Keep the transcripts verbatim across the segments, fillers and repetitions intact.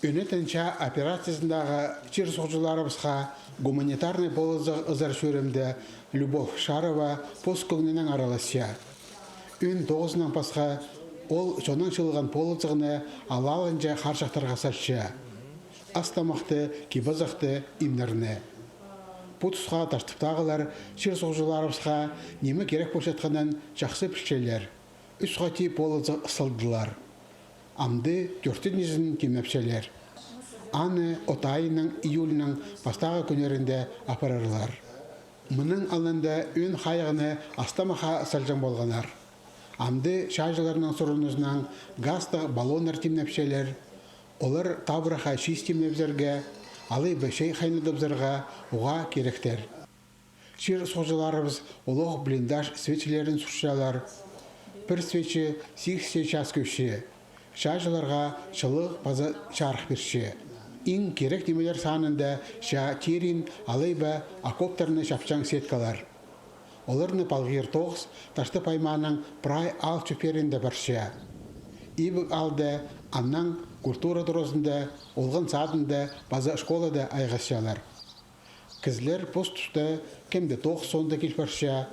Ӧнетін чаа операциязындағы чир-суғҷыларыбысха гуманитарный полызығ ызар сӧремде Любовь Шарова пос кӧңнінең араласча. Ӧӧн тоғызынаң пасха, ол чоннаң чыылған полызығны алалынҷа харчахтарға салча. Ас-тамахты, кип-азахты, имнерні. Пу тусха Таштыптағылар чир-суғҷыларыбысха ниме кирек полчатханын чахсы пілчелер. Ӱс хати полызығ салдылар. Амды тӧртінҷізін тимнепчелер. Аны от айының июльның пастағы кӱннерінде апарарлар. Мының алнында ӧӧн хайығны ас-тамахха салҷаң полғаннар. Амды чааҷыларның сурынызынаң газтығ баллоннар тимнепчелер. Олар табырахха чиис тимнебізерге, алай ба чай хайнадыбызарға уғаа киректер. Чир-суғҷыларыбыс олох блиндаж свечілерін сурчалар. Пір свечі сигісче час кӧрче. Чааҷыларға чылығ паза чарых пирче. Иң кирек нимелер санында чаа тирін алай ба окоптарны чапчаң сеткалар. Оларны палғир тоғыс Таштып аймааның прай аал чӧперінде парча. Ибіг аалда, аннаң культура туразында, олған садында паза школада айғасчалар. Кізілер пос туста, кем-де тоғыс соонда кил парча.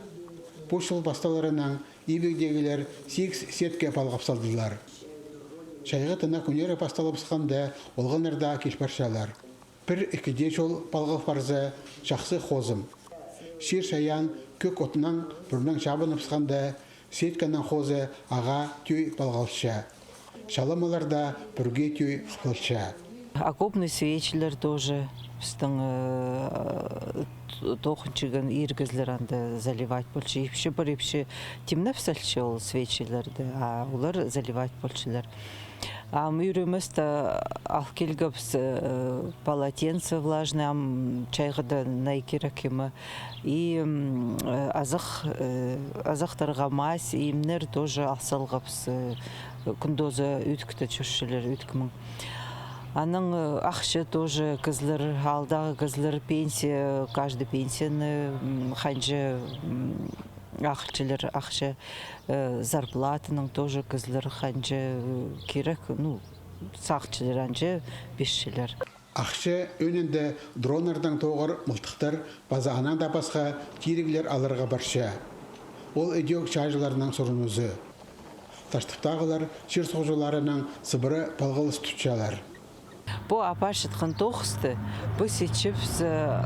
Пу чыл пасталарынаң ибігдегілер сигіс сетка палғап салдылар. Чайғы тынағ кӱннері пасталыбысханда, олғаннар даа кил парчалар. Пір-ікі дее чол палғал парза, чахсы хозым. Чир-чайаан кӧк отнаң пӱрнең чабыныбысханда, сетканың хозы ағаа тӧӧй палғалча. Чаламалар даа пӱрге тӧӧй хыпалча. Окопный свечілер тоже пістің, э, т-, тоғынчатхан ир кізілер анда заливать полча. Ипчі пір ипчі тимнеп салча ол свечілерні, а олар заливать полчалар. Ам ӱреместе ал килгебіс, э, полотенце влажное, ам чайғыда най кирек ниме. И, м, э, азах, э, азахтарға мазь, имнер тоже ал салғабыс, э, кӱн тооза ӧткіде чӧрчелер, ӧткімнең. Анаң, э, ахча тоже кізілер, аалдағы кізілер пенсия, каждый пенсияны, м, ханҷа, м, алчалар ахча, э, зарплатанаң тоже кізілер ханҷа, э, кирек, ну, сағынчалар анҷа пирчелер. Ахча ӧӧнінде дроннардаң тоғыр мылтыхтар паза аннаң даа пасха тиріглер аларға парча. Ол ідӧк чааҷыларның сурынызы. Таштыптағылар чир-суғҷыларынаң сыбыра палғалыс тутчалар. Пу апарчатхан тоғысты піс итчебіс, э,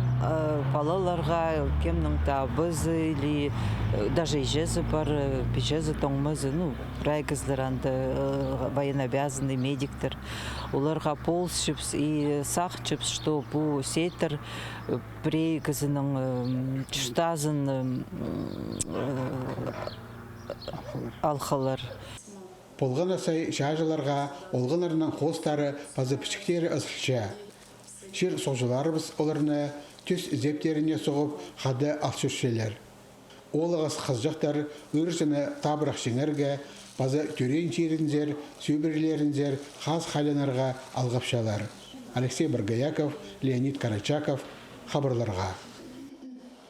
палаларға, кемнің даа абазы или, э, даже іҷезі пар, э, пиҷезі, тоңмазы, ну, прай кізілер анда, э, военнообязанный, медиктер. Оларға полысчабыс и сағынчабыс, что пу сееттер, э, пірее кізінің, э, чуртазын, э, алғалар. Полған на сай чааҷыларға олғаннарның хоостары паза пічіктері ызылча. Чир-суғҷыларыбыс оларны тӧс ізептеріне суғып, хада ал чӧрчелер. Оолағас хызыҷахтар ыырҷыны табырах чиңерге паза тӧреен чирінзер, сӧбірелерінзер хазых айланарға алғапчалар. Алексей Боргояков, Леонид Карачаков, хабарларға.